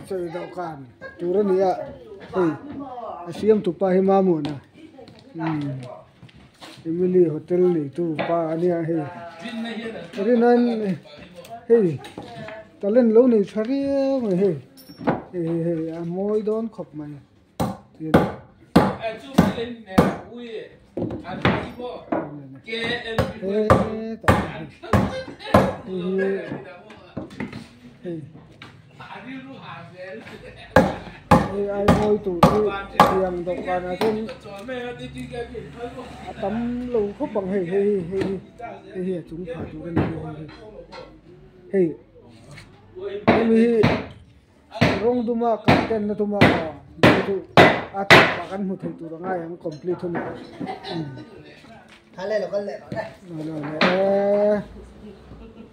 chawi dawhkan tur a ni a hei a siam tu pa hi Mamuana umm Emily hotel neitu pa a nia hei rin aiin hei talent lo nei tha riau mai hei hei hei a mawi dawn khawp mai. Hei ai mawi tur hi tiang dawhkan ah chuan a tam lo khawp ang hei hei hei hei hi a chung phah tur a ni hei hemi hi. Rawng duma curtain na duma aw chu chu a tawpah kan hmu thei tur a ngai ang complete hun ah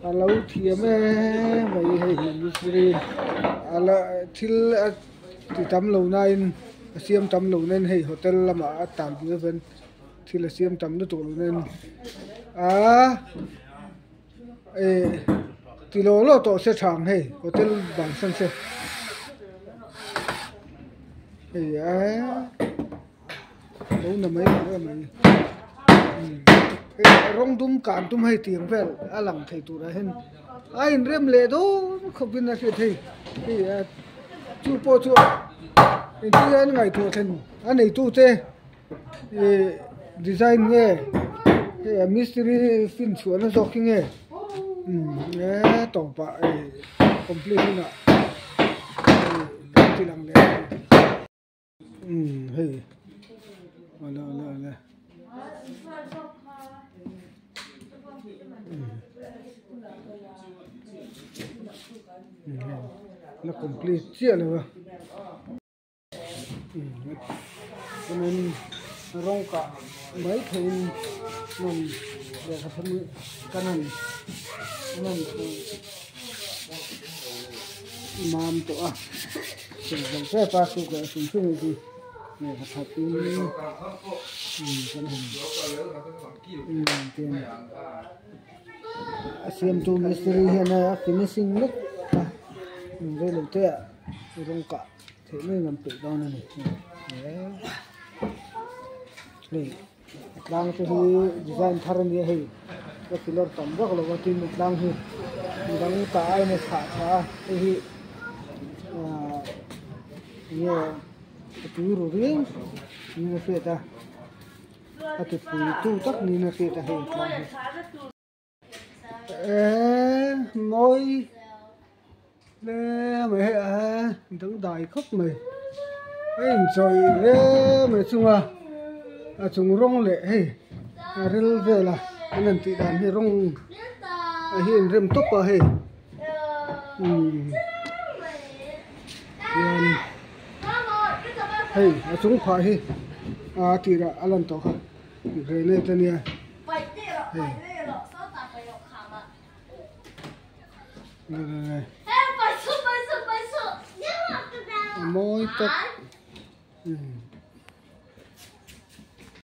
a lo thiam em mai hei hi mistiri a la thil a ti tam lo nain a siam tam lo nen hei hotel lamah a tan pui aveng thil a siam tam lutuk lo nen aaa. Eh ti law law tawh se tha ang hei hotel ban san se hei eee lo na mai lo em mai hei rawng dum kan tum hei tiang vel a lang thei turah hian a inrem leh dawn khawp in a hriat hei hei a chu pawh chu engtin nge an ngaihtuah thlen a neitute. Ih design nge hei a mistiri fin chhuahna zawk hi nge umm he tawpah ih complete hunah ih kan ti lang leh ang umm hei awle awle awle umm la complete chiah lo a. Chuanin rawng kah mai theiin hmun lehkha them kan han an han mam tawh a chei zo tep a chu kawh hrim hrim hi lehkha that in kan han tin a siamtu mistiri hian a finishing vek a reilo te ah rawng kah. Theih mai ngam peih dawn a ni hei a tlang te hi design thar a nia hei a pillar tam vak lo a tin a tlang hi midang tah aiin a chhah tha a hei hi ahh enge a tui ru riau niin a hriat a a ti pui tu tak niin a hriat a hei a tlang hi. Eee mawi hle mai hei a dangdai khawp mai a inchawih hle mai chunga a chung rawng leh hei a rel vela an han tih dan hi rawng a hi inrem tawp a hei umm hian hei a chung phah hi a tirah a lan tawh kha granite a nia. Hei a mawi tawp umm.